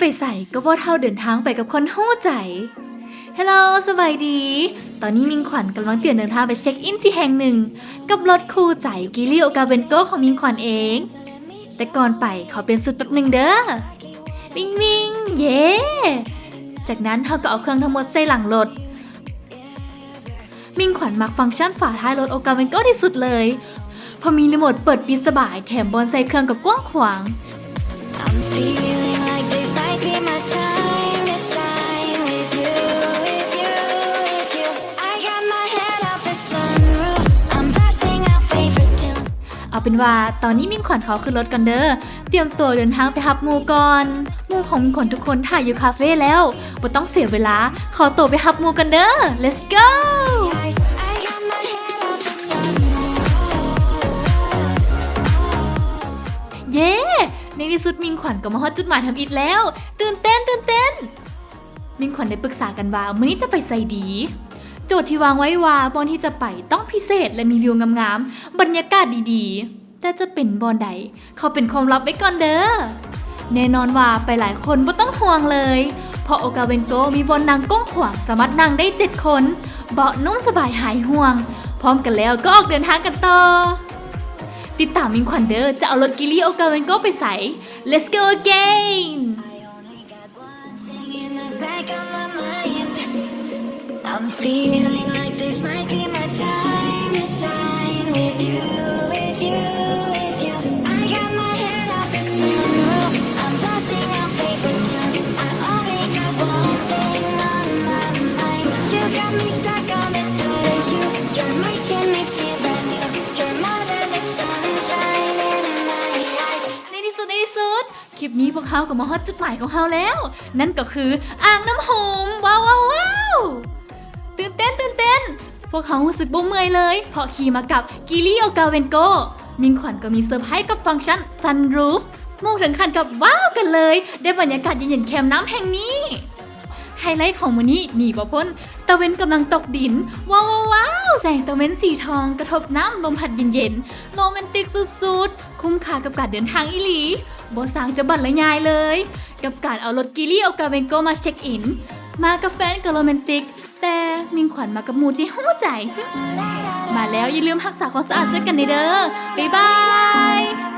ໄປໃສກໍບໍ່ເທົ່າເດີນທາງໄປກັບຄົນຮູ້ໃຈ. ເຮລໂລ ສະບາຍດີ. ຕອນນີ້ມິ່ງຂວັນກຳລັງຕຽມເດີນທາງໄປເຊັກອິນທີ່ແຫ່ງໜຶ່ງ ກັບລົດຄູ່ໃຈ ກິລິໂອກາເວັນໂກ ຂອງມິ່ງຂວັນເອງ. ແຕ່ກ່ອນໄປຂໍປ່ຽນຊຸດແປັບໜຶ່ງເດີ. ວິງວິງ ເຢ! ຈາກນັ້ນເຮົາກໍເອົາເຄື່ອງທັງໝົດໃສ່ຫຼັງລົດ. ມິ່ງຂວັນມັກຟັງຊັນຝາທ້າຍລົດໂອກາເວັນໂກທີ່ສຸດເລີຍ ເພາະມີຣີໂມດເປີດປິດສະບາຍ ແຖມບ່ອນໃສ່ເຄື່ອງກໍກວ້າງຂວາງ. I'm feeling like this might be my time to shine with you, with you, with you. I got my head out the sunroof. I'm blasting out favorite tunes. ເອົາເປັນວ່າຕອນນີ້ມິ່ງຂວັນຂໍຂຶ້ນລົດກ່ອນເດີ. ຕຽມຕົວເດີນທາງໄປຮັບໝູ່ກ່ອນ. ໝູ່ຂອງມິ່ງຂວັນທຸກຄົນຖ້າຢູ່ຄາເຟແລ້ວ. ບໍ່ຕ້ອງເສຍເວລາ. ຂໍຕົວໄປຮັບໝູ່ກັນເດີ. Let's go! ເຢ! ໃນທີ່ສຸດມິ່ງຂວັນກໍມາຮອດຈຸດໝາຍທຳອິດແລ້ວ. ຕື່ນເຕັ້ນ, ຕື່ນເຕັ້ນ! ມິ່ງຂວັນໄດ້ປຶກສາກັນວ່າມື້ນີ້ຈະໄປໃສດີ. ໂຈດທີ່ວາງໄວ້ວ່າບ່ອນທີ່ຈະໄປຕ້ອງພິເສດ ແລະ ມີວິວງາມໆ, ບັນຍາກາດດີໆ. ແຕ່ຈະເປັນບ່ອນໃດ? ຂໍເປັນຄວາມລັບໄວ້ກ່ອນເດີ. ແນ່ນອນວ່າໄປຫຼາຍຄົນບໍ່ຕ້ອງຫ່ວງເລີຍ ເພາະໂອກາເວັນໂກມີບ່ອນນັ່ງກວ້າງຂວາງ ສາມາດນັ່ງໄດ້ເຈັດຄົນ. ເບາະນຸ້ມສະບາຍຫາຍຫ່ວງ. ພ້ອມກັນແລ້ວກໍອອກເດີນທາງກັນຕໍ່. ຕິດຕາມມິ່ງຂວັນເດີ ຈະເອົາລົດກິລິໂອກາເວັນໂກໄປໃສ. Let's go again! One thing in the back of my mind. I'm feeling like this might be my time to shine with you, with you, with you. I got my head out the sunroof. I'm blasting out favorite tunes. I only got one thing on my mind. You got me stuck on the thought of you. You're making me feel brand new. You're more than the sunshine in my eyes. ໃນທີ່ສຸດ, ໃນທີ່ສຸດ! ຄລິບນີ້ພວກເຮົາກໍມາຮອດຈຸດໝາຍຂອງເຮົາແລ້ວ, ນັ້ນກໍຄືອ່າງນ້ຳຫົມ. ວ້າວ ວ້າວ ວ້າວ! ຕື່ນເຕັ້ນ, ຕື່ນເຕັ້ນ! ພວກເຮົາຮູ້ສຶກບໍ່ເມື່ອຍເລີຍ ເພາະຂີ່ມາກັບກິລິໂອກາເວັນໂກ. ມິ່ງຂວັນກໍມີເຊີໄພກັບຟັງຊັນຊັນຣູຟ. ໝູ່ເຖິງຂັ້ນກັບວ້າວກັນເລີຍ ໄດ້ບັນຍາກາດເຢັນໆແຄມນ້ຳແຫ່ງນີ້. ໄຮໄລຂອງມື້ນີ້ໜີບໍ່ພົ້ນ ຕາເວັນກຳລັງຕົກດິນ. ວ້າວ ວ້າວ ວ້າວ! ແສງຕາເວັນສີທອງກະທົບນ້ຳ, ລົມພັດເຢັນໆ, ໂຣແມນຕິກສຸດໆ. ຄຸ້ມຄ່າກັບການເດີນທາງອີ່ຫຼີ, ບໍ່ສ້າງຈະບັນລະຍາຍເລີຍ ກັບການເອົາລົດກິລິໂອກາເວັນໂກມາເຊັກອິນ. ມາກັບແຟນກໍໂຣແມນຕິກ, ແຕ່ມິ່ງຂວັນມາກັບໝູ່ທີ່ຮູ້ໃຈ. ມາແລ້ວຢ່າລືມຮັກສາຄວາມສະອາດຊ່ວຍກັນແດ່ເດີ. ບາຍບາຍ!